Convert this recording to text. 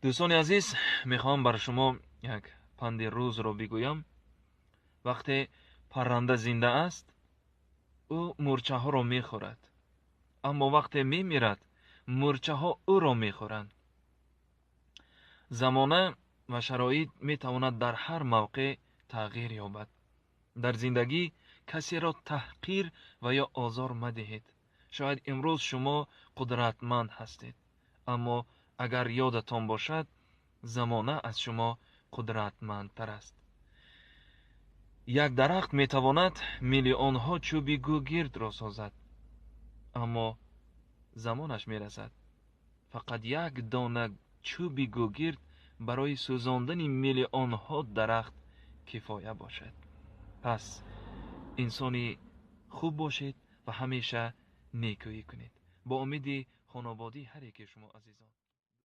Дӯстони азиз, мехоҳам бар шумо як панди рӯзро бигӯям. Вақте парранда зинда аст, ӯ мӯрчаҳоро мехӯрад, аммо вақте мемирад, мӯрчаҳо ӯро мехӯранд. Замона ва шароит метавонад дар ҳар мавқеъ тағйир ёбад. Дар зиндагӣ касеро таҳқир ва ё озор мадиҳед. Шояд имрӯз шумо қудратманд ҳастед, аммо агар ёдатон бошад, замона аз шумо қудратмандтар аст. Як дарахт метавонад миллионҳо чӯби гӯгирдро созад, аммо замонаш мерасад, фақат як дона чӯби гӯгирд барои сӯзондани миллионҳо дарахт кифоя бошад. Пас инсони хуб бошед ва ҳамеша некӯӣ кунед. Бо умеди хонободии ҳар яке шумо азизон.